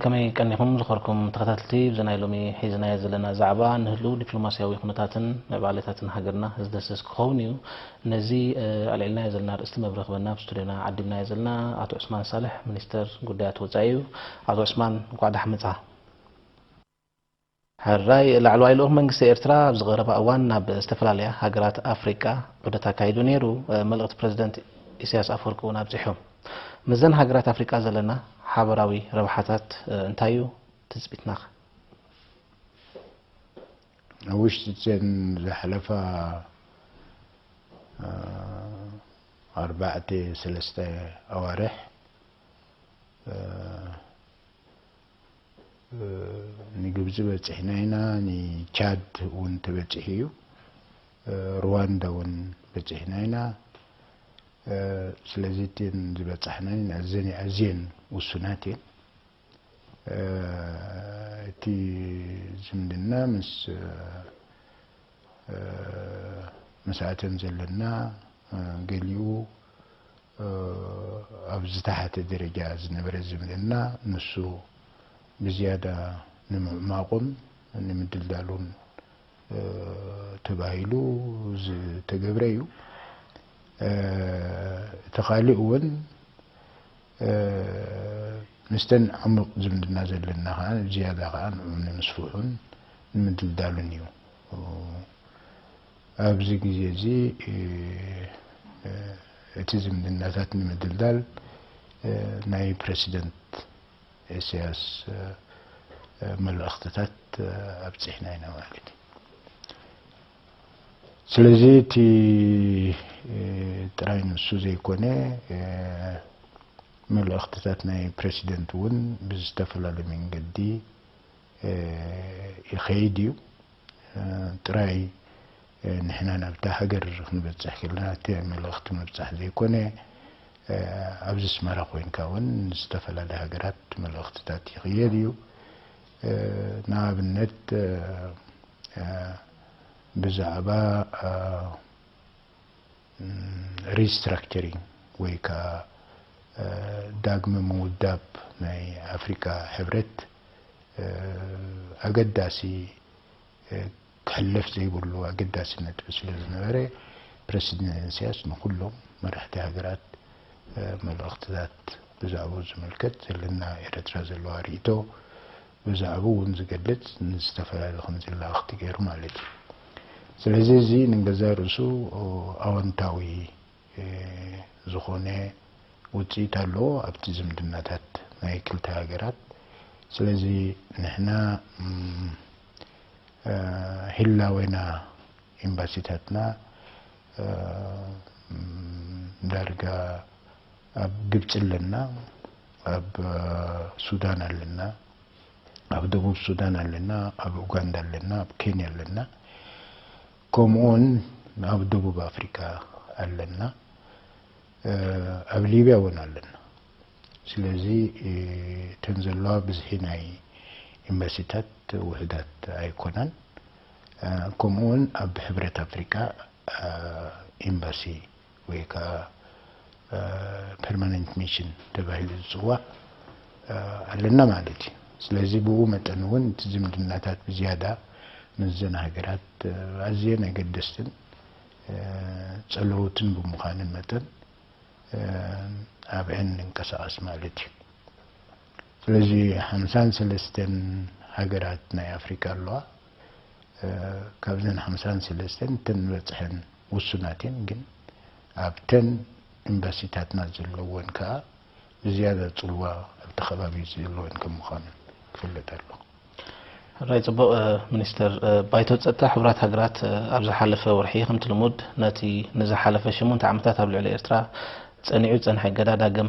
ከመይ ቀኒኹም ዝኸርኩም ተኸታተልቲ? ብዚ ናይ ሎሚ ሒዝናዮ ዘለና ዛዕባ ንህልው ዲፕሎማስያዊ ኩነታትን ምዕባለታትን ሃገርና ዝደስስ ክኸውን እዩ። ነዚ ኣልዒልናዮ ዘለና ኣርእስቲ መብርሂ ክበና ኣብ ስቱድዮና ዓዲምናዮ ዘለና ኣቶ ዑስማን ሳልሕ፣ ሚኒስተር ጉዳያት ወጻኢ እዩ። ኣቶ ዑስማን፣ እንኳዕ ደሓን መጻኻ። ሕራይ። ላዕለዋይ ልኡኽ መንግስቲ ኤርትራ ኣብዚ ቀረባ እዋን ናብ ዝተፈላለያ ሃገራት ኣፍሪቃ ዑደት ኣካይዱ ነይሩ። መልእኽቲ ፕረዚደንት ኢሳያስ ኣፈወርቂ እውን ኣብጺሑ። ምስዘን ሃገራት ኣፍሪቃ ዘለና ሓበራዊ ረብሓታት እንታይ እዩ ትጽቢትናኸ? ኣብ ውሽጢ እተን ዝሓለፋ ኣርባዕተ ሰለስተ ኣዋርሕ ንግብፂ በፂሕና ኢና። ንቻድ እውን ተበፂሑ እዩ። ሩዋንዳ እውን በፂሕና ኢና። ስለዚ እተን ዝበፃሕና እየን ኣዝየን ውሱናት እየን። እቲ ዝምድና ምስ ምስኣተን ዘለና ገሊኡ ኣብ ዝተሓተ ደረጃ ዝነበረ ዝምድና ንሱ ብዝያዳ ንምዕማቑን ንምድልዳሉን ተባሂሉ ዝተገብረ እዩ። እቲ ካሊእ እውን ምስተን ዕሙቕ ዝምድና ዘለና ከዓ ዝያዳ ከዓ ንምስፍሑን ንምድልዳሉን እዩ። ኣብዚ ግዜ እዚ እቲ ዝምድናታት ንምድልዳል ናይ ፕረሲደንት ኢሳያስ መልእኽትታት ኣብፂሕና ኢና ማለት እዩ። ስለዚ እቲ ጥራይ ንሱ ዘይኮነ መልእኽትታት ናይ ፕረሲደንት እውን ብዝተፈላለየ መንገዲ ይኸይድ እዩ። ጥራይ ንሕና ናብታ ሃገር ክንበፅሕ ከለና እቲ መልእኽቲ ምብፃሕ ዘይኮነ ኣብዚ ኣስመራ ኮይንካ እውን ዝተፈላለያ ሃገራት መልእኽትታት ይኽየድ እዩ። ንኣብነት ብዛዕባ restructuring ወይ ከዓ ዳግመ ምውዳብ ናይ ኣፍሪካ ሕብረት ኣገዳሲ ክሕለፍ ዘይብሉ ኣገዳሲ ነጥቢ ስለ ዝነበረ ፕረሲደንት ኢሳያስ ንኩሎም መራሕቲ ሃገራት መልእኽትታት ብዛዕባኡ ዝምልከት ዘለና ኤረትራ ዘለዋ ርእይቶ ብዛዕባኡ እውን ዝገልጽ ንዝተፈላለዩ ከም ዝላእኽቲ ገይሩ ማለት እዩ። ስለዚ እዚ ንገዛእ ርእሱ ኣወንታዊ ዝኾነ ውፅኢት ኣለዎ ኣብቲ ዝምድናታት ናይ ክልተ ሃገራት። ስለዚ ንሕና ህላዌና ኤምባሲታትና ዳርጋ ኣብ ግብፂ ኣለና፣ ኣብ ሱዳን ኣለና፣ ኣብ ደቡብ ሱዳን ኣለና፣ ኣብ ኡጋንዳ ኣለና፣ ኣብ ኬንያ ኣለና፣ ከምኡውን ኣብ ደቡብ ኣፍሪካ ኣለና፣ ኣብ ሊብያ እውን ኣለና። ስለዚ እተን ዘለዋ ብዝሒ ናይ ኤምባሲታት ውሕዳት ኣይኮናን። ከምኡውን ኣብ ሕብረት ኣፍሪካ ኤምባሲ ወይ ከዓ ፐርማነንት ሚሽን ተባሂሉ ዝፅዋዕ ኣለና ማለት እዩ። ስለዚ ብኡ መጠን እውን እቲ ዝምድናታት ብዝያዳ ምስዘን ሃገራት ኣዝየን ኣገደስትን ፀለውትን ብምዃንን መጠን ኣብዐን ንንቀሳቐስ ማለት እዩ። ስለዚ ሓምሳን ሰለስተን ሃገራት ናይ ኣፍሪካ ኣለዋ። ካብዘን ሓምሳን ሰለስተን እተን ዝበፅሐን ውሱናት እየን፣ ግን ኣብተን ኤምባሲታትና ዘለወን ከዓ ብዝያዳ ፅልዋ ኣብቲ ከባቢ ዘለወን ከም ምዃነን ክፍለጥ ኣለዎ። ሕራይ፣ ፅቡቕ። ሚኒስተር፣ ባይቶ ፀጥታ ሕቡራት ሃገራት ኣብ ዝሓለፈ ወርሒ ከምቲ ልሙድ ነቲ ንዝሓለፈ ሸሞንተ ዓመታት ኣብ ልዕሊ ኤርትራ ፀኒዑ ዝፀንሐ እገዳ ዳግም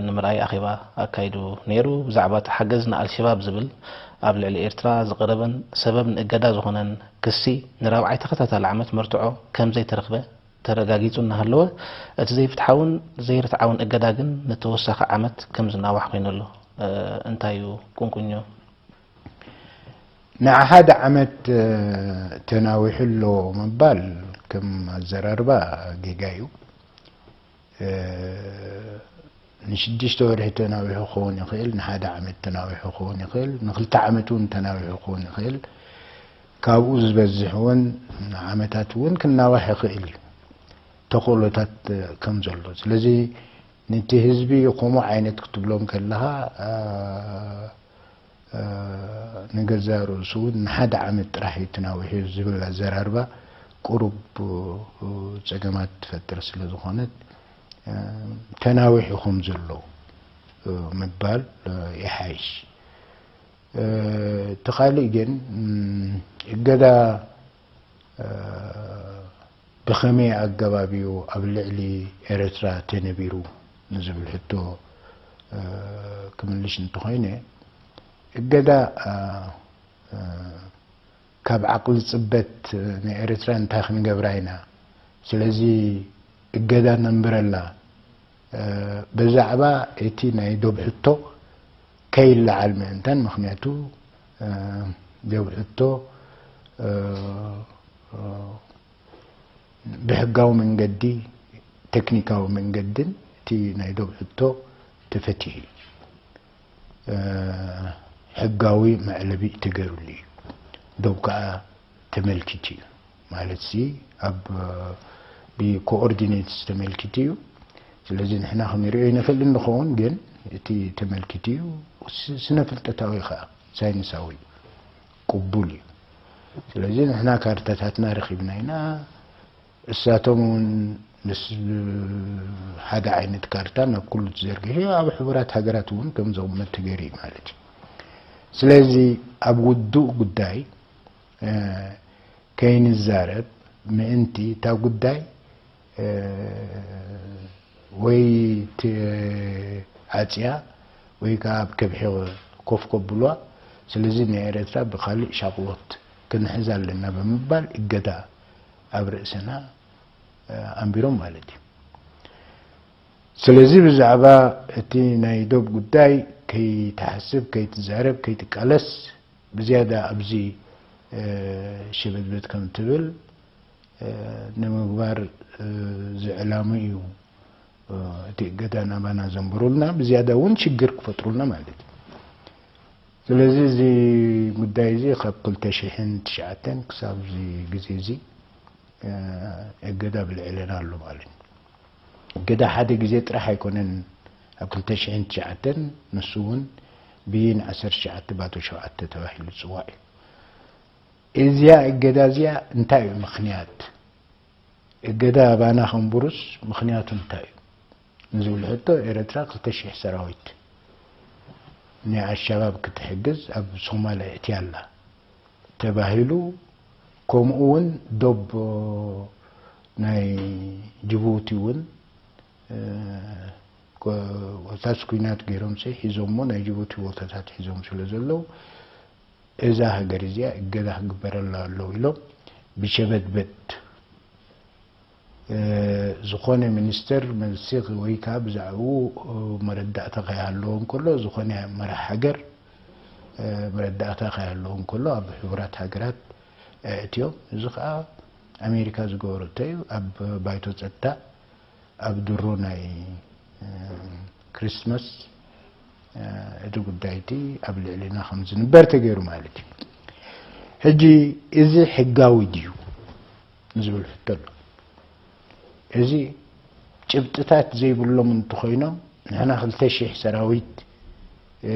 ንምርኣይ ኣኼባ ኣካይዱ ነይሩ። ብዛዕባ እቲ ሓገዝ ንኣልሸባብ ዝብል ኣብ ልዕሊ ኤርትራ ዝቐረበን ሰበብ ንእገዳ ዝኾነን ክሲ ንራብዓይ ተኸታታሊ ዓመት መርትዖ ከም ዘይተረኽበ ተረጋጊጹ እናሃለወ፣ እቲ ዘይፍትሓውን ዘይርትዓውን እገዳ ግን ንተወሳኺ ዓመት ከም ዝናዋሕ ኮይኑ ኣሎ። እንታይ እዩ ቁንቁኞ? ንሓደ ዓመት ተናዊሑ ኣሎ ምባል ከም ኣዘራርባ ጌጋ እዩ። ንሽዱሽተ ወርሒ ተናዊሑ ክኸውን ይኽእል፣ ንሓደ ዓመት ተናዊሑ ክኸውን ይኽእል፣ ንክልተ ዓመት እውን ተናዊሑ ክኸውን ይኽእል። ካብኡ ዝበዝሕ እውን ዓመታት እውን ክናዋሕ ይኽእል እዩ፣ ተኽእሎታት ከም ዘሎ። ስለዚ ነቲ ህዝቢ ከምኡ ዓይነት ክትብሎም ከለኻ፣ እ፣ እ፣ ንገዛእ ርእሱ እውን ንሓደ ዓመት ጥራሕ እዩ ተናዊሑ ዝብል ኣዘራርባ ቁሩብ፣ እ፣ ጸገማት ትፈጥር ስለ ዝኾነት፣ እ፣ ተናዊሑ ከም ዘሎ፣ እ፣ ምባል፣ እ፣ ይሓይሽ። እ፣ እቲ ካልእ ግን፣ እም፣ እገዳ፣ እ፣ ብኸመይ ኣገባብ እዩ ኣብ ልዕሊ ኤርትራ ተነቢሩ ንዝብል ሕቶ፣ እ፣ ክምልሽ እንተኾይነ፣ እገዳ፣ እ፣ እ፣ ካብ ዓቕሊ ጽበት ንኤርትራ እንታይ ክንገብራ ኢና? ስለዚ እገዳ ነንብረላ። እ፣ ብዛዕባ እቲ ናይ ዶብ ሕቶ ከይለዓል ምእንታን፣ ምኽንያቱ፣ እ፣ ዶብ ሕቶ፣ እ፣ እ፣ ብሕጋዊ መንገዲ፣ ቴክኒካዊ መንገድን እቲ ናይ ዶብ ሕቶ ተፈቲሑ እዩ። እ፣ ሕጋዊ መዕለቢ ተገይሩሉ እዩ። ዶብ ከኣ ተመልኪቱ እዩ። ማለት ሲ ኣብ፣ እ፣ ብኮኦርዲኔትስ ተመልኪቱ እዩ። ስለዚ ንሕና ክንሪኦ ይንኽእል እንኸውን፣ ግን እቲ ተመልኪቱ እዩ። ስ-፣ ስነ ፍልጠታዊ ከኣ ሳይንሳዊ ቅቡል እዩ። ስለዚ ንሕና ካርታታትና ረኺብና ኢና። እሳቶም እውን ምስ ሓደ ዓይነት ካርታ ናብ ኩሉ ተዘርጊሑ፣ ኣብ ሕቡራት ሃገራት እውን ከም ዘቕመጥ ተገይሩ እዩ ማለት እዩ። ስለዚ ኣብ ውዱእ ጉዳይ፣ እ፣ ከይንዛረብ ምእንቲ እታ ጉዳይ፣ እ፣ ወይ ት-፣ ዓጽያ ወይ ከኣ ኣብ ከብሒ ኮፍ ከብሉዋ። ስለዚ ንኤርትራ ብኻልእ ሻቕሎት ክንሕዛ ኣለና ብምባል እገዳ ኣብ ርእስና፣ እ፣ ኣንቢሮም ማለት እዩ። ስለዚ ብዛዕባ እቲ ናይ ዶብ ጉዳይ ከይትሓስብ፣ ከይትዛረብ፣ ከይትቃለስ ብዝያዳ ኣብዚ፣ እ፣ ሸበድበድ ከም ትብል፣ እ፣ ንምግባር፣ እ፣ ዝዕላሙ እዩ፣ እ፣ እቲ እገዳ ናባና ዘንብሩልና፣ ብዝያዳ እውን ሽግር ክፈጥሩልና ማለት እዩ። ስለዚ እዚ ጉዳይ እዚ ካብ ክልተ ሽሕን ትሽዓተን ክሳብ እዚ ግዜ እዚ፣ እ፣ እገዳ ብልዕልና ኣሎ ማለት እዩ። እገዳ ሓደ ግዜ ጥራሕ ኣይኮነን፣ ኣብ ክልተ ሽሕን ትሽዓተን ንሱ እውን ብይን ዓሰርተ ትሽዓተ ባቶ ሸውዓተ ተባሂሉ ዝጽዋዕ እዩ። እዚኣ እገዳ እዚኣ እንታይ እዩ ምኽንያት? እገዳ ኣባና ከንብሩስ ምኽንያቱ እንታይ እዩ? ንዝብል ሕቶ፣ ኤርትራ ክልተ ሽሕ ሰራዊት ናይ ኣልሸባብ ክትሕግዝ ኣብ ሶማል ኣእትያ ኣላ ተባሂሉ፣ ከምኡ እውን ዶብ ናይ ጅቡቲ እውን፣ እ፣ ኮ-፣ ኮታስ ኲናት ገይሮም ሲ ሒዞሞ፣ ናይ ጅቡቲ ቦታታት ሒዞም ስለ ዘለዉ፣ እዛ ሃገር እዚኣ እገዳ ክግበረላ ኣለዎ ኢሎም ብሸበድበድ፣ እ፣ ዝኾነ ሚኒስተር መልሲ ወይ ከዓ ብዛዕባኡ፣ እ፣ መረዳእታ ከይሃለዎ እንከሎ፣ ዝኾነ መራሕ ሃገር፣ እ፣ መረዳእታ ከይሃለዎ እንከሎ፣ ኣብ ሕቡራት ሃገራት ኣእትዮም። እዚ ከዓ ኣሜሪካ ዝገበረቶ እዩ። ኣብ ባይቶ ጸጥታ ኣብ ድሮ ናይ፣ እ፣ ክሪስማስ፣ እ፣ እቲ ጉዳይ እቲ ኣብ ልዕሊና ከም ዝንበር ተገይሩ ማለት እዩ። ሕጂ እዚ ሕጋዊ ድዩ ንዝብል ሕቶ ኣሎ። እዚ ጭብጥታት ዘይብሎም እንተኾይኖም፣ ንሕና ክልተ ሽሕ ሰራዊት፣ እ፣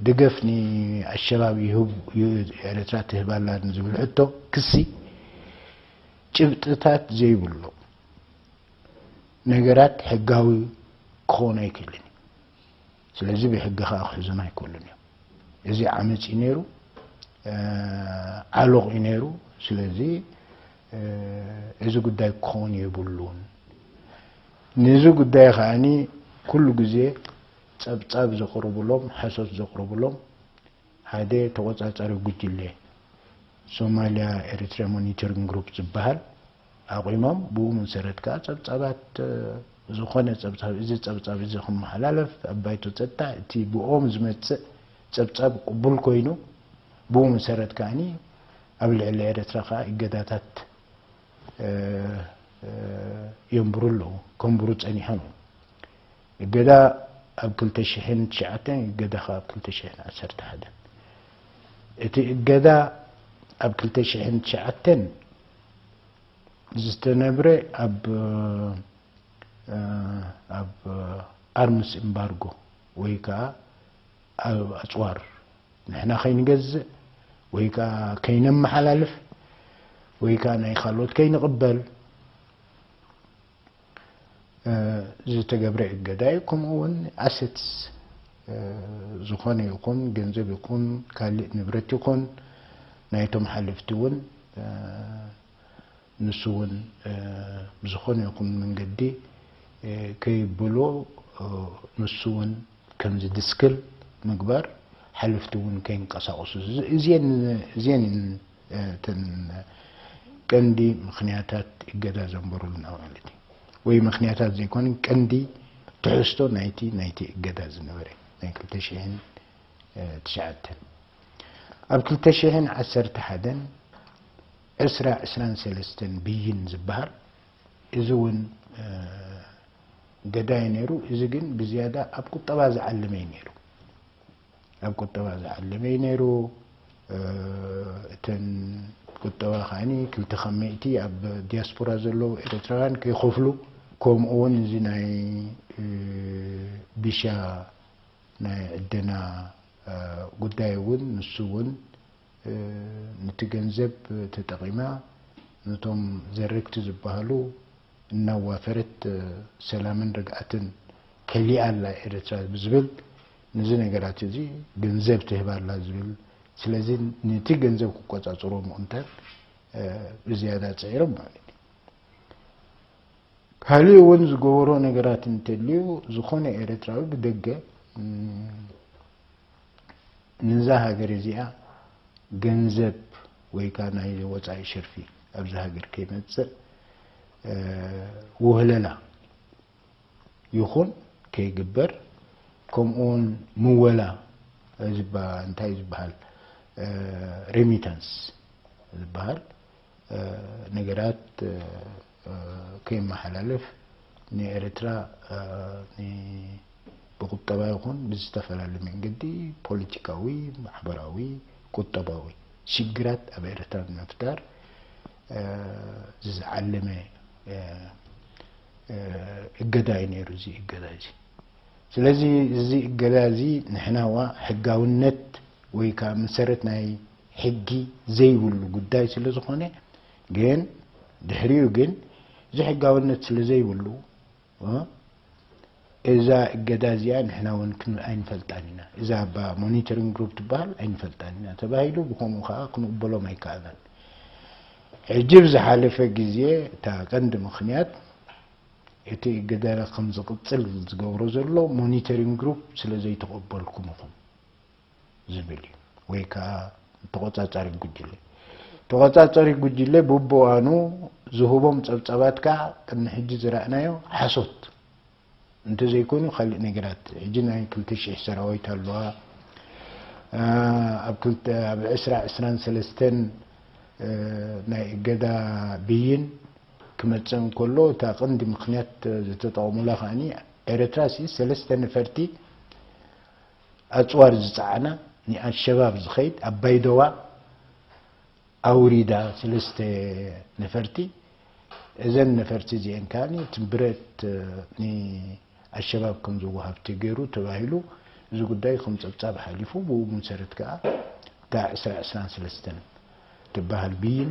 ደገፍ ንኣሸባብ ይህብ-፣ ዩ-፣ ኤርትራ ትህብ ኣላ ንዝብል ሕቶ ክሲ ጭብጥታት ዘይብሎ ነገራት ሕጋዊ ክኸውን ኣይክእልን እዩ። ስለዚ ብሕጊ ከኣ ክሕዙና ኣይክእሉን እዮም። እዚ ዓመጽ እዩ ነይሩ፣ እ፣ ዓሎቕ እዩ ነይሩ። ስለዚ፣ እ፣ እዚ ጉዳይ ክኸውን የብሉን። ነዚ ጉዳይ ከኣኒ ኩሉ ግዜ ጸብጻብ ዘቕርቡሎም፣ ሓሶት ዘቕርቡሎም ሓደ ተቖጻጻሪ ጉጅለ ሶማልያ ኤሪትሪያ ሞኒተሪንግ ግሩፕ ዝበሃል ኣቑሞም፣ ብኡ መሰረት ከኣ ጸብጻባት፣ እ፣ ዝኾነ ጸብጻብ፣ እዚ ጸብጻብ እዚ ክመሓላለፍ ኣብ ባይቶ ጸጥታ፣ እቲ ብኦም ዝመጽእ ጸብጻብ ቅቡል ኮይኑ፣ ብኡ መሰረት ከኣኒ ኣብ ልዕሊ ኤርትራ ከኣ እገዳታት፣ እ፣ እ፣ የንብሩ ኣለዉ፣ ከንብሩ ጸኒሖም። እገዳ ኣብ ክልተ ሽሕን ትሽዓተን፣ እገዳ ከኣ ኣብ ክልተ ሽሕን ዓሰርተ ሓደን። እቲ እገዳ ኣብ ክልተ ሽሕን ትሽዓተን ዝተነብረ ኣብ፣ እ፣ ኣብ ኣርምስ ኤምባርጎ ወይ ከኣ ኣብ ኣጽዋር ንሕና ከይንገዝእ ወይ ከኣ ከይነመሓላልፍ ወይ ከኣ ናይ ካልኦት ከይንቕበል፣ እ፣ ዝተገብረ እገዳ እዩ። ከምኡ እውን ኣሰትስ፣ እ፣ ዝኾነ ይኹን ገንዘብ ይኹን ካልእ ንብረት ይኹን ናይቶም ሓለፍቲ እውን፣ እ፣ ንሱ እውን፣ እ፣ ብዝኾነ ይኹን መንገዲ፣ እ፣ ከይብሎ፣ እ፣ ንሱ እውን ከም ዝድስክል ምግባር፣ ሓለፍቲ እውን ከይንቀሳቐሱ፣ እዚ-፣ እዚአን፣ እዚአን እየን፣ እ፣ እተን ቀንዲ ምኽንያታት እገዳ ዘንበሩልና ማለት እዩ። ወይ ምኽንያታት ዘይኮነ፣ ቀንዲ ትሕዝቶ ናይቲ፣ ናይቲ እገዳ ዝነበረ ናይ ክልተ ሽሕን ትሽዓተን። ኣብ ክልተ ሽሕን ዓሰርተ ሓደን ዕስራ ዕስራን ሰለስተን ብይን ዝበሃል፣ እዚ እውን፣ እ፣ ገዳይ ነይሩ። እዚ ግን ብዝያዳ ኣብ ቁጠባ ዝዓለመ እዩ ነይሩ። ኣብ ቁጠባ ዝዓለመ እዩ ነይሩ። እ፣ እተን ቁጠባ ከዓኒ ክልተ ካብ ሚእቲ ኣብ ዲያስፖራ ዘለዉ ኤርትራውያን ከይኸፍሉ፣ ከምኡ እውን እዚ ናይ፣ እ፣ ቢሻ ናይ ዕደና፣ እ፣ ጉዳይ እውን ንሱ እውን፣ እ፣ ነቲ ገንዘብ ተጠቒማ ነቶም ዘረግቲ ዝበሃሉ እናዋፈረት፣ እ፣ ሰላምን ርግኣትን ከሊኣ ኣላ ኤርትራ ብዝብል፣ ነዚ ነገራት እዚ ገንዘብ ትህብ ኣላ ዝብል። ስለዚ ነቲ ገንዘብ ክቆጻጸሮ ምእንታን፣ እ፣ ብዝያዳ ጽዒሮም ማለት እዩ። ካልእ እውን ዝገበሮ ነገራት እንተልዩ፣ ዝኾነ ኤርትራዊ ብደገ፣ እም፣ ነዛ ሃገር እዚኣ ገንዘብ ወይ ከኣ ናይ ወጻኢ ሸርፊ ኣብዛ ሃገር ከይመጽእ፣ እ፣ ውህለላ ይኹን ከይግበር፣ ከምኡውን ምወላ፣ እ፣ ዝባ-፣ እንታይ ዝበሃል፣ እ፣ ሬሚታንስ ዝበሃል፣ እ፣ ነገራት፣ እ፣ እ፣ ከይመሓላለፍ ንኤርትራ፣ እ፣ ን-፣ ብቁጠባ ይኹን ብዝተፈላለየ መንገዲ ፖለቲካዊ፣ ማሕበራዊ፣ ቁጠባዊ ሽግራት ኣብ ኤርትራ ንምፍጣር፣ እ፣ ዝዓለመ፣ እ፣ እ፣ እገዳ እዩ ነይሩ፣ እዚ እገዳ እዚ። ስለዚ እዚ እገዳ እዚ ንሕናዋ ሕጋውነት ወይ ከኣ መሰረት ናይ ሕጊ ዘይብሉ ጉዳይ ስለ ዝኾነ፣ ግን ድሕሪኡ ግን እዚ ሕጋውነት ስለ ዘይብሉ፣ እ፣ እዛ እገዳ እዚኣ ንሕና እውን ክን-፣ ኣይንፈልጣን ኢና። እዛ እባ ሞኒተሪንግ ግሩፕ ትበሃል ኣይንፈልጣን ኢና ተባሂሉ፣ ብኸምኡ ከኣ ክንቕበሎም ኣይከኣልናን። ሕጂ ብዝሓለፈ ግዜ እታ ቀንዲ ምኽንያት እቲ እገዳ ከም ዝቕጽል ዝገብሮ ዘሎ ሞኒተሪንግ ግሩፕ ስለ ዘይተቐበልኩም ኢኹም ዝብል እዩ። ወይ ከኣ ተቖጻጻሪ ጉጅለ። ተቖጻጻሪ ጉጅለ ብብእዋኑ ዝህቦም ጸብጻባት ከኣ ቅድሚ ሕጂ ዝረኣናዮ ሓሶት እንተዘይኮይኑ ካልእ ነገራት፣ ሕጂ ናይ ክልተ ሽሕ ሰራዊት ኣለዋ። እ፣ ኣብ ክልተ፣ ኣብ ዕስራ ዕስራን ሰለስተን፣ እ፣ ናይ እገዳ ብይን ክመጽእ እንከሎ፣ እታ ቀንዲ ምኽንያት ዝተጠቐሙላ ከኣኒ፣ ኤርትራሲ ሰለስተ ነፈርቲ ኣጽዋር ዝጸዓና ንኣልሸባብ ዝኸይድ ኣብ ባይደዋ ኣውሪዳ፣ ሰለስተ ነፈርቲ። እዘን ነፈርቲ እዚአን ከኣ እቲ ብረት ንኣልሸባብ ከም ዝወሃብ ተገይሩ ተባሂሉ፣ እዚ ጉዳይ ከም ጸብጻብ ሓሊፉ፣ ብኡ መሰረት ከኣ እታ ዕስራ ዕስራን ሰለስተን ትበሃል ብይን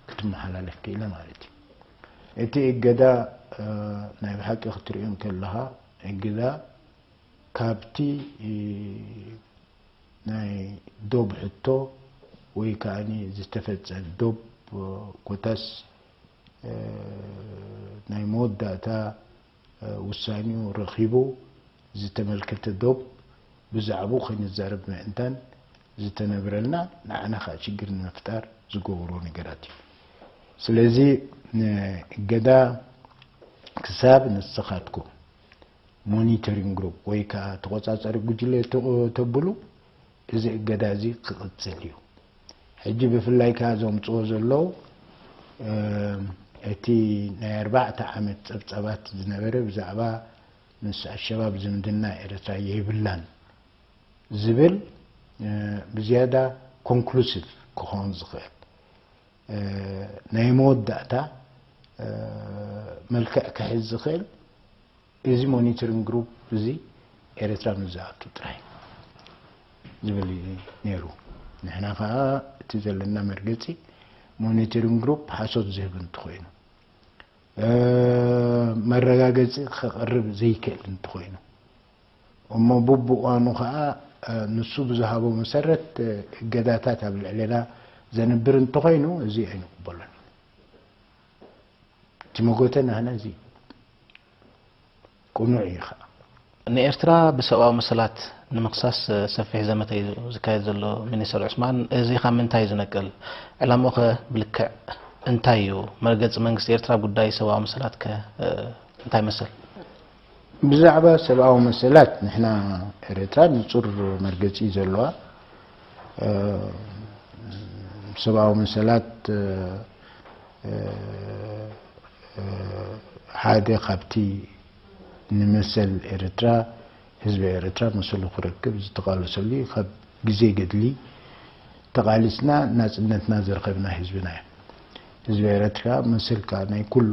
ክትመሓላለፍ ክኢላ ማለት እዩ። እቲ እገዳ፣ እ፣ ናይ ብሓቂ ክትርእዮ እንከለኻ፣ እገዳ ካብቲ፣ እ፣ ናይ ዶብ ሕቶ ወይ ከኣኒ ዝተፈጸ ዶብ፣ እ፣ ኮታስ፣ እ፣ ናይ መወዳእታ፣ እ፣ ውሳኔኡ ረኺቡ ዝተመልከተ ዶብ ብዛዕባኡ ከይንዛረብ ምእንታን ዝተነብረልና፣ ንዓና ኸኣ ሽግር ንምፍጣር ዝገብሮ ነገራት እዩ። ስለዚ፣ እ፣ እገዳ ክሳብ ንስኻትኩም ሞኒተሪንግ ግሩፕ ወይ ከኣ ተቖጻጻሪ ጉጅለ ተ-፣ ተብሉ፣ እዚ እገዳ እዚ ክቕጽል እዩ። ሕጂ ብፍላይ ከኣ ዘምጽኦ ዘለዉ፣ እ፣ እቲ ናይ ኣርባዕተ ዓመት ጸብጻባት ዝነበረ ብዛዕባ ምስ ኣሸባብ ዝምድና ኤርትራ የብላን ዝብል ብዝያዳ ኮንክሉሲቭ ክኸውን ዝኽእል ናይ መወዳእታ መልክዕ ክሕዝ ዝኽእል እዚ ሞኒተሪንግ ግሩፕ እዚ ኤርትራ ምስ ዝኣቱ ጥራይ ዝብል እዩ ነይሩ። ንሕና ከዓ እቲ ዘለና መርገፂ ሞኒተሪንግ ግሩፕ ሓሶት ዝህብ እንተኾይኑ መረጋገፂ ከቕርብ ዘይክእል እንተኾይኑ እሞ ብብእዋኑ ከዓ ንሱ ብዝሃቦ መሰረት እገዳታት ኣብ ልዕሌና ዘንብር እንተኾይኑ እዚ ኣይንቕበሎን። እቲ መጎተ ናህና እዚ ቅኑዕ እዩ ከዓ። ንኤርትራ ብሰብኣዊ መሰላት ንምኽሳስ ሰፊሕ ዘመተ እዩ ዝካየድ ዘሎ ሚኒስተር ዑስማን። እዚ ካብ ምንታይ እዩ ዝነቅል? ዕላምኡ ከ ብልክዕ እንታይ እዩ? መርገጺ መንግስቲ ኤርትራ ኣብ ጉዳይ ሰብኣዊ መሰላት ከ እንታይ ይመስል? ብዛዕባ ሰብኣዊ መሰላት ንሕና ኤርትራ ንጹር መርገጺ እዩ ዘለዋ። ሰብኣዊ መሰላት ሓደ ካብቲ ንመሰል ኤርትራ ህዝቢ ኤርትራ መሰሉ ክረክብ ዝተቃለሰሉ እዩ። ካብ ግዜ ገድሊ ተቃሊስና ናጽነትና ዝረኸብና ህዝብና እዩ። ህዝቢ ኤርትራ መሰል ከኣ ናይ ኩሉ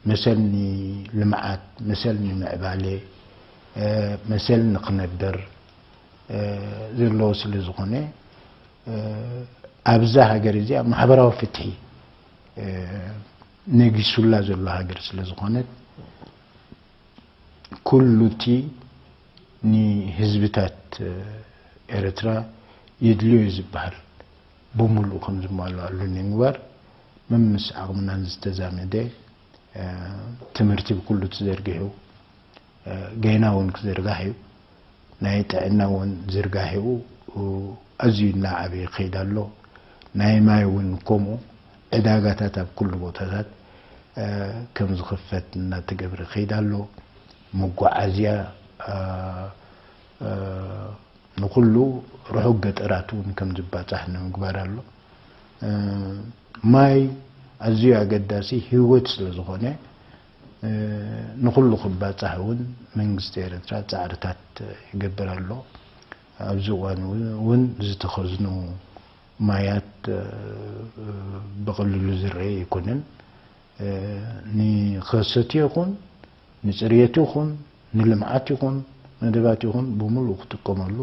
መሰል ንልምዓት፣ መሰል ንምዕባለ፣ መሰል ንክነብር ዘለዎ ስለ ዝኾነ ኣብዛ ሃገር እዚኣ ማሕበራዊ ፍትሒ ነጊሱላ ዘሎ ሃገር ስለ ዝኾነት ኩሉ እቲ ንህዝብታት ኤርትራ የድልዮ እዩ ዝበሃል ብምሉኡ ከም ዝማልኣሉ ንምግባር መምስ ዓቕምናን ዝተዛመደ ትምህርቲ ብኩሉ ተዘርጊሑ ጌና እውን ክዝርጋሕ እዩ። ናይ ጥዕና እውን ዝርጋሒኡ ኣዝዩ እናዓበየ ይኸይድ ኣሎ። ናይ ማይ እውን ከምኡ ዕዳጋታት ኣብ ኩሉ ቦታታት ከም ዝኽፈት እናተገብረ ይኸይድ ኣሎ። መጓዓዝያ ንኹሉ ርሑቕ ገጠራት እውን ከም ዝባጻሕ ንምግባር ኣሎ። ማይ ኣዝዩ ኣገዳሲ ህይወት ስለ ዝኾነ ንኹሉ ክባጻሕ እውን መንግስቲ ኤርትራ ጻዕርታት ይገብር ኣሎ። ኣብዚ እዋን እውን ዝተኸዝኑ ማያት ብቐሊሉ ዝረአ ኣይኮነን። ንኸሰቲ ይኹን ንፅርየት ይኹን ንልምዓት ይኹን መደባት ይኹን ብምሉእ ክጥቀመሉ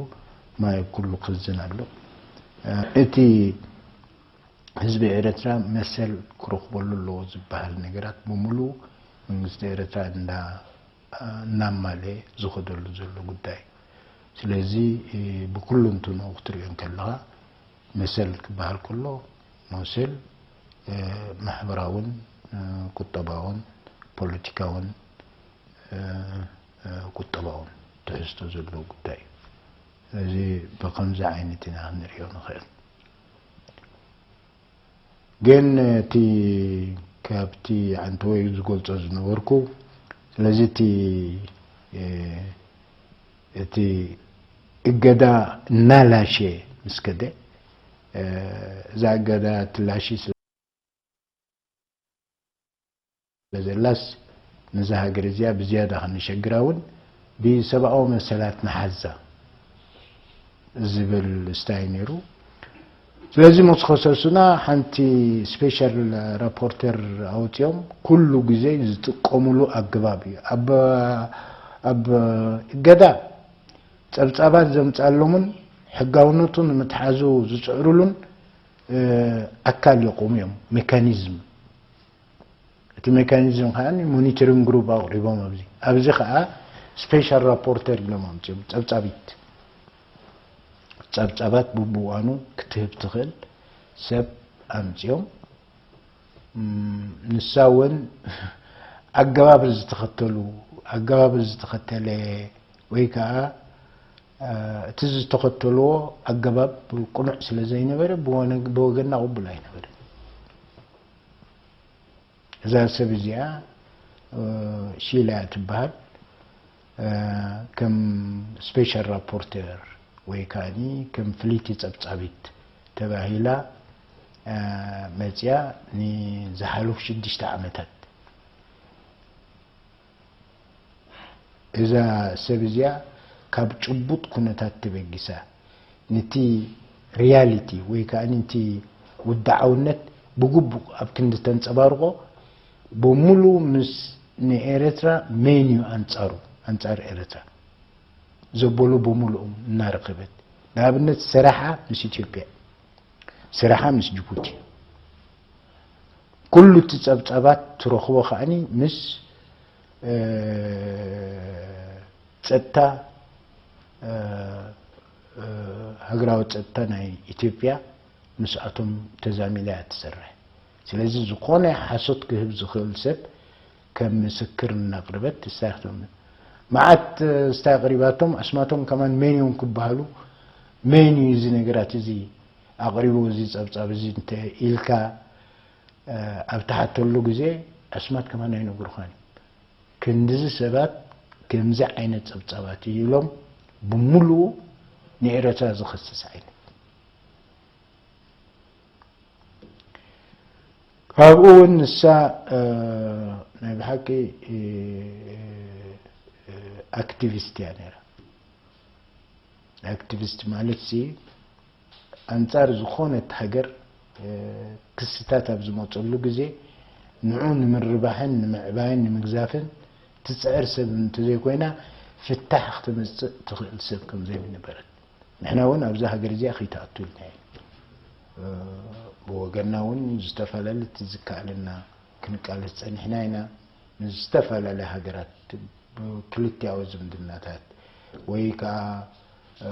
ማይ ኣብ ኩሉ ክኽዝን ኣሎ። እቲ ህዝቢ ኤርትራ መሰል ክረኽበሉ ኣለዎ ዝበሃል ነገራት ብምሉኡ መንግስቲ ኤርትራ እንዳ እናማለየ ዝኸደሉ ዘሎ ጉዳይ እዩ። ስለዚ ብኩሉ እንትንኡ ክትሪኦ እንከለኻ መሰል ክበሃል ከሎ መሰል ማሕበራውን ቁጠባውን ፖለቲካውን ቁጠባውን ትሕዝቶ ዘለዎ ጉዳይ እዩ። ስለዚ ብኸምዚ ዓይነት ኢና ክንሪኦ ንኽእል። ግን እቲ ካብቲ ዓንተወይ ዝገልጾ ዝነበርኩ ስለዚ እቲ እቲ እገዳ እናላሸየ ምስ ከደ እዛ እገዳ ትላሺ ስለ ዘላስ ነዛ ሃገር እዚኣ ብዝያዳ ከነሸግራ እውን ብሰብኣዊ መሰላት ንሓዛ ዝብል ስታይ ነይሩ። ስለዚ ምስ ከሰሱና ሓንቲ ስፔሻል ራፖርተር ኣውፅኦም ኩሉ ግዜ ዝጥቀሙሉ ኣገባብ እዩ። ኣብ ኣብ እገዳ ፀብፃባት ዘምፃሎምን ሕጋውነቱ ንምትሓዙ ዝፅዕሩሉን ኣካል የቆሙ እዮም። ሜካኒዝም እቲ ሜካኒዝም ከዓ ሞኒተሪንግ ግሩፕ ኣቕሪቦም ኣብዚ ኣብዚ ከዓ ስፔሻል ራፖርተር ኢሎም ኣምፅኦም ፀብፃቢት ፀብፃባት ብብዋኑ ክትህብ ትኽእል ሰብ ኣምፅኦም ንሳ እውን ኣገባብ ዝተኸተሉ ኣገባብ ዝተኸተለ ወይ ከዓ እቲ ዝተኸተልዎ ኣገባብ ቅኑዕ ስለ ዘይነበረ ብወገንና ቅቡል ኣይነበረ እዛ ሰብ እዚኣ ሺላ እያ ትበሃል ከም ስፔሻል ራፖርተር ወይ ከዓ ከም ፍልይቲ ፀብፃቢት ተባሂላ መፅያ ንዝሓለፉ ሽዱሽተ ዓመታት እዛ ሰብ እዚኣ ካብ ጭቡጥ ኩነታት ተበጊሳ፣ ነቲ ሪያሊቲ ወይ ከዓ ነቲ ውድዓውነት ብግቡእ ኣብ ክንዲ ተንጸባርቖ፣ ብምሉእ ምስ ንኤርትራ መን እዩ ኣንጻሩ፣ ኣንጻር ኤርትራ ዘበሉ ብምሉኦም እናረኸበት፣ ንኣብነት ሰራሓ ምስ ኢትዮጵያ፣ ሰራሓ ምስ ጅቡቲ፣ ኩሉ እቲ ጸብጻባት ትረኽቦ ከዓኒ ምስ፣ እ፣ ጸጥታ፣ እ፣ እ፣ ሃገራዊ ጸጥታ ናይ ኢትዮጵያ ምስኣቶም ተዛሚዳ እያ ትሰርሕ። ስለዚ ዝኾነ ሓሶት ክህብ ዝኽእል ሰብ ከም ምስክር እናቕርበት ትሳኽቶም። መዓት፣ እ፣ ስታይ ኣቕሪባቶም፣ ኣስማቶም ከማን መን እዮም ክበሃሉ፣ መን እዩ እዚ ነገራት እዚ ኣቕሪቡ፣ እዚ ጸብጻብ እዚ እንተ ኢልካ፣ እ፣ ኣብ ትሓተሉ ግዜ ኣስማት ከማን ኣይነግሩኻን እዮም። ክንድዚ ሰባት ከምዚ ዓይነት ጸብጻባት እዩ ኢሎም ብምሉኡ ንኤረትራ ዝኸስስ ዓይነት። ካብኡ እውን ንሳ፣ እ፣ ናይ ብሓቂ፣ እ፣ እ፣ ኣክቲቪስት እያ ነይራ። ኣክቲቪስት ማለት ሲ ኣንጻር ዝኾነት ሃገር፣ እ፣ ክስታት ኣብ ዝመጸሉ ግዜ ንዑ ንምርባሕን ንምዕባይን ንምግዛፍን ትጽዕር ሰብ እንተዘይኮይና ፍታሕ ክተመጽእ ትኽእል ሰብ ከም ዘይነበረት። ንሕና እውን ኣብዛ ሃገር እዚኣ ከይትኣቱ ኢልና ኢና። እ፣ ብወገንና እውን ዝተፈላለዩ እቲ ዝከኣለና ክንቃለስ ጸኒሕና ኢና። ምስ ዝተፈላለያ ሃገራት ብክልቲኣዊ ዝምድናታት ወይ ከኣ፣ እ፣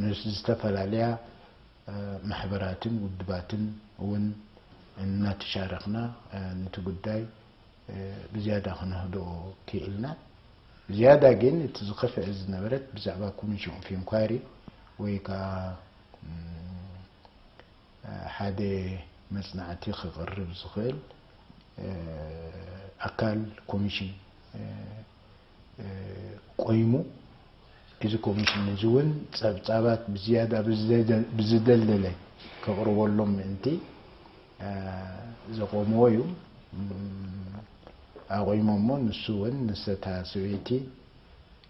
ምስ ዝተፈላለያ፣ እ፣ ማሕበራትን ውድባትን እውን እናተሻረኽና፣ እ፣ ነቲ ጉዳይ፣ እ፣ ብዝያዳ ክነህድኦ ክኢልና። ብዝያዳ ግን እቲ ዝኸፍአ ዝነበረት ብዛዕባ ኮሚሽን ኦፍ ኢንኳይሪ ወይ ከኣ፣ ም፣ ሓደ መጽናዕቲ ክቕርብ ዝኽእል፣ እ፣ ኣካል ኮሚሽን፣ እ፣ እ፣ ቆይሙ፣ እዚ ኮሚሽን እዚ እውን ጸብጻባት ብዝያዳ ብዝደ-፣ ብዝደልደለ ከቕርበሎም ምእንቲ፣ እ፣ ዘቖምዎ እዩ። ም፣ ኣቑሞሞ፣ ንሱ እውን ንሰታ ሰበይቲ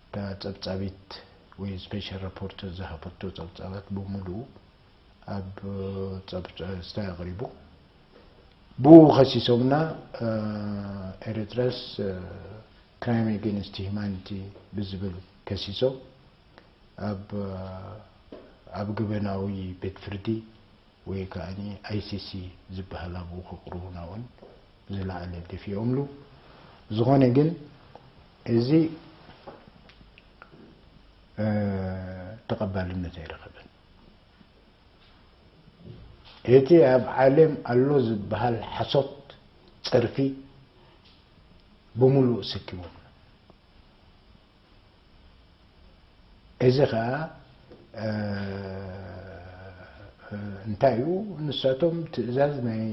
እታ ጸብጻቢት ወይ ስፔሻል ራፖርተር ዝሃበቶ ጸብጻባት ብምሉኡ ኣብ ጸብጻ-፣ ስታይ ኣቕሪቡ። ብኡ ከሲሶምና፣ እ፣ ኤርትራስ፣ እ፣ ክራይም ኤጌንስት ሂማኒቲ ብዝብል ከሲሶም ኣብ፣ ኣብ ገበናዊ ቤት ፍርዲ ወይ ከኣኒ ኣይ ሲ ሲ ዝበሃል ኣብኡ ከቕርቡና እውን ዝለዓለ ደፊኦምሉ። ዝኾነ ግን እዚ፣ እ፣ ተቐባልነት ኣይረኸበን። እቲ ኣብ ዓለም ኣሎ ዝበሃል ሓሶት፣ ጸርፊ ብምሉእ ሰኪሞም። እዚ ኸኣ፣ እ፣ እንታይ እዩ? ንሳቶም ትእዛዝ ናይ፣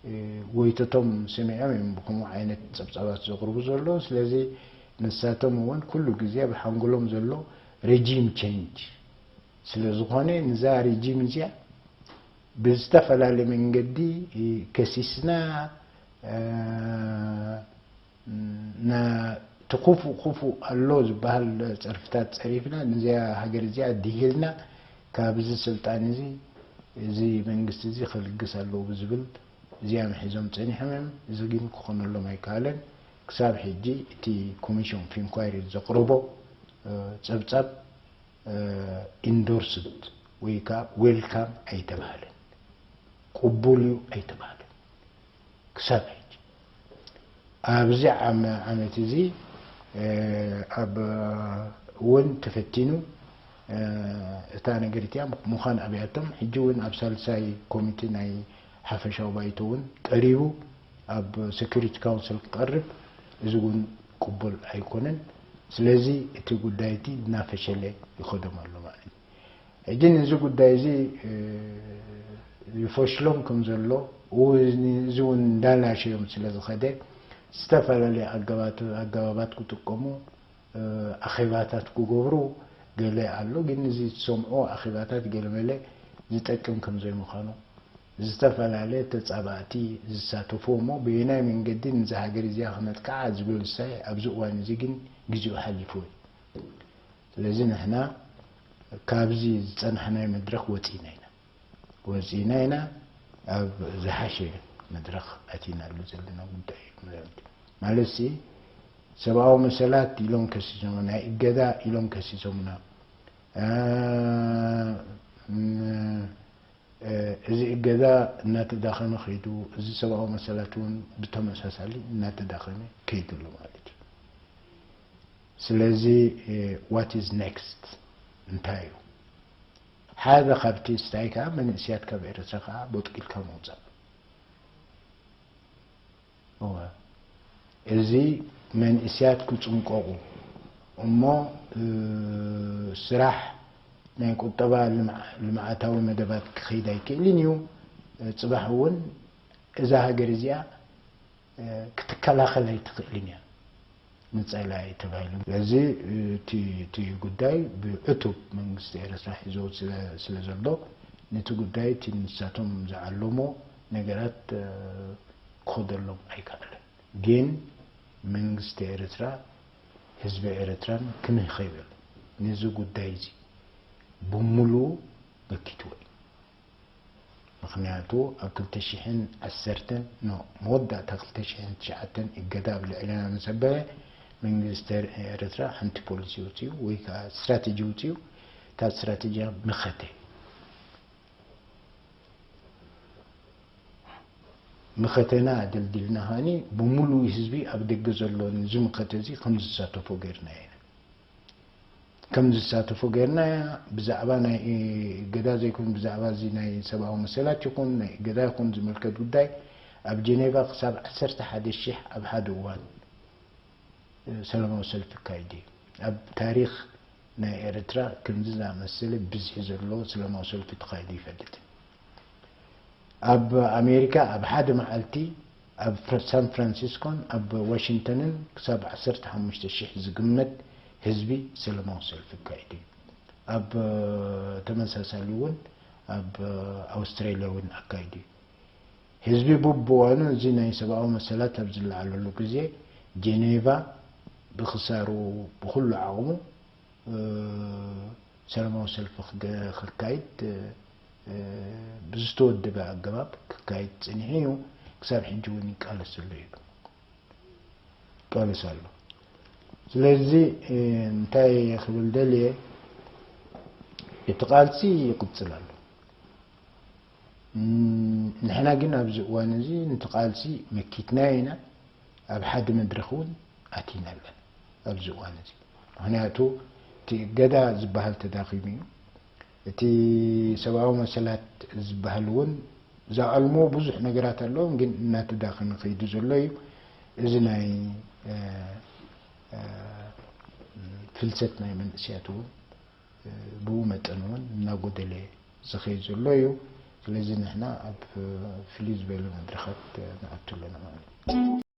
እ፣ ጎይተቶም ሰሚዖም እዮም ብከምኡ ዓይነት ጸብጻባት ዘቕርቡ ዘለዉ። ስለዚ ንሳቶም እውን ኩሉ ግዜ ኣብ ሓንጎሎም ዘሎ ሬጂም ቼንጅ ስለ ዝኾነ፣ ንዛ ሬጂም እዚኣ ብዝተፈላለየ መንገዲ ከሲስና፣ እ፣ ና-፣ እቲ ክፉእ ክፉእ ኣሎ ዝበሃል ጸርፍታት ጸሪፍና፣ ነዚኣ ሃገር እዚኣ ድሂልና ካብዚ ስልጣን እዚ፣ እዚ መንግስቲ እዚ ክልግስ ኣለዎ ብዝብል እዚኣም ሒዞም ጸኒሖም እዮም። እዚ ግን ክኾነሎም ኣይከኣለን። ክሳብ ሕጂ እቲ ኮሚሽን ኦፍ ኢንኳይሪ ዘቕረቦ፣ እ፣ ጸብጻብ፣ እ፣ ኢንዶርስድ ወይ ከኣ ዌልካም ኣይተባህለን። ቅቡል እዩ ኣይተባህለን። ክሳብ ሕጂ ኣብዚ ዓመ-፣ ዓመት እዚ፣ እ፣ ኣብ እውን ተፈቲኑ፣ እ፣ እታ ነገር እቲኣ ምዃን ኣብያቶም ሕጂ እውን ኣብ ሳልሳይ ኮሚቴ ናይ ሓፈሻዊ ባይቶ እውን ቀሪቡ ኣብ ሴኩሪቲ ካውንስል ክቐርብ፣ እዚ እውን ቅቡል ኣይኮነን። ስለዚ እቲ ጉዳይ እቲ እናፈሸለ ይኸዶም ኣሎ ማለት እዩ። ሕጂ ነዚ ጉዳይ እዚ፣ እ፣ ይፈሽሎም ከም ዘሎ፣ እዚ እውን እንዳላሸዮም ስለ ዝኸደ፣ ዝተፈላለዩ ኣገባት-፣ ኣገባባት ክጥቀሙ፣ እ፣ ኣኼባታት ክገብሩ ገለ ኣሎ። ግን እዚ ዝሰምዕዎ ኣኼባታት ገለመለ ዝጠቅም ከም ዘይምዃኑ ዝተፈላለየ ተጻባእቲ ዝሳተፉ እሞ በየናይ መንገዲ ነዛ ሃገር እዚኣ ክነጥቅዓ ዝብል ውሳኔ ኣብዚ እዋን እዚ ግን ግዜኡ ሓሊፉ እዩ። ስለዚ ንሕና ካብዚ ዝጸናሕናዮ መድረኽ ወጺእና ኢና። ወጺእና ኢና ኣብ ዝሓሸ መድረኽ ኣቲናሉ ዘለና ጉዳይ እዩ። ማለት ሲ ሰብኣዊ መሰላት ኢሎም ከሲሶም፣ ናይ እገዳ ኢሎም ከሲሶምና። እ፣ ም፣ እ፣ እዚ እገዳ እናተዳኸመ ከይዱ፣ እዚ ሰብኣዊ መሰላት እውን ብተመሳሳሊ እናተዳኸመ ከይዱ ኣሎ ማለት እዩ። ስለዚ what is next እንታይ እዩ? ሓደ ካብቲ ስታይ ከዓ መንእስያት ካብ ኤርትራ ከዓ ቦጥቂልካ ምውፃእ። እወ፣ እዚ መንእስያት ክጽንቀቑ እሞ፣ እ፣ ስራሕ ናይ ቁጠባ ልምዓ-፣ ልምዓታዊ መደባት ክኸይድ ኣይክእልን እዩ። ጽባሕ እውን እዛ ሃገር እዚኣ፣ እ፣ ክትከላኸል ኣይትኽእልን እያ ንጸላኢ ተባሂሉ። ስለዚ እቲ፣ እቲ ጉዳይ ብዕቱብ መንግስቲ ኤርትራ ሒዞ ስለ፣ ስለ ዘሎ፣ ነቲ ጉዳይ እቲ ንሳቶም ዝዓለሞ ነገራት፣ እ፣ ክኸደሎም ኣይከኣለን። ግን መንግስቲ ኤርትራ፣ ህዝቢ ኤርትራን ክንህ ከይበል ነዚ ጉዳይ እዚ ብምሉኡ መኪትዎ እዩ። ምኽንያቱ ኣብ ክልተ ሽሕን ዓሰርተን፣ ኖ፣ መወዳእታ ክልተ ሽሕን ትሽዓተን እገዳ ኣብ ልዕለና ምስ ኣበየ፣ መንግስቲ ኤርትራ ሓንቲ ፖሊሲ ኣውጺኡ ወይ ከዓ ስትራተጂ ኣውጺኡ፣ እታ ስትራተጂ መኸተ። መኸተና ኣደልዲልና ከኣኒ ብምሉእ ህዝቢ ኣብ ደገ ዘሎ ነዚ መኸተ እዚ ከም ዝሳተፎ ገይርና ኢና። ከም ዝሳተፎ ገይርና፣ ብዛዕባ ናይ እገዳ ዘይኮን፣ ብዛዕባ እዚ ናይ ሰብኣዊ መሰላት ይኹን፣ ናይ እገዳ ይኹን ዝምልከት ጉዳይ ኣብ ጀኔቫ ክሳብ ዓሰርተ ሓደ ሽሕ ኣብ ሓደ እዋን ሰላማዊ ሰልፊ ይካየድ እዩ። ኣብ ታሪኽ ናይ ኤርትራ ከምዚ ዝኣመሰለ ብዝሒ ዘለዎ ሰላማዊ ሰልፊ ተኻይዱ ይፈልጥን። ኣብ ኣሜሪካ ኣብ ሓደ መዓልቲ ኣብ ፍረ-፣ ሳን ፍራንሲስኮን ኣብ ዋሽንግተንን ክሳብ ዓሰርተ ሓሙሽተ ሽሕ ዝግመት ህዝቢ ሰላማዊ ሰልፊ ኣካይዱ እዩ። ኣብ ተመሳሳሊ እውን ኣብ ኣውስትራልያ እውን ኣካይዱ እዩ። ህዝቢ ቡብዋኑ እዚ ናይ ሰብኣዊ መሰላት ኣብ ዝለዓለሉ ግዜ ጀኔቫ ብክሳሩ ብኩሉ ዓቕሙ፣ እ፣ ሰላማዊ ሰልፊ ክገ-፣ ክካይድ፣ እ፣ ብዝተወደበ ኣገባብ ክካይድ ጽኒሑ እዩ። ክሳብ ሕጂ እውን ይቃለሰሉ እዩ። ይቃለስ ኣሎ። ስለዚ፣ እ፣ እንታይ ክብል ደልየ፣ እቲ ቃልሲ ይቅጽል ኣሎ። እም፣ ንሕና ግን ኣብዚ እዋን እዚ ነቲ ቃልሲ መኪትናዮ ኢና፣ ኣብ ሓደ መድረኽ እውን ኣቲና ኣለና ኣብዚ እዋን እዚ። ምኽንያቱ እቲ እገዳ ዝበሃል ተዳኺሙ እዩ። እቲ ሰብኣዊ መሰላት ዝበሃል እውን ዝኣልሞ ብዙሕ ነገራት ኣለዎም፣ ግን እናተዳኸመ ከይዱ ዘሎ እዩ። እዚ ናይ፣ እ፣ እ፣ ፍልሰት ናይ መንእስያት እውን ብኡ መጠን እውን እናጎደለ ዝኸይድ ዘሎ እዩ። ስለዚ ንሕና ኣብ ፍልይ ዝበለ መድረኻት ንኣቱ ኣለና ማለት እዩ።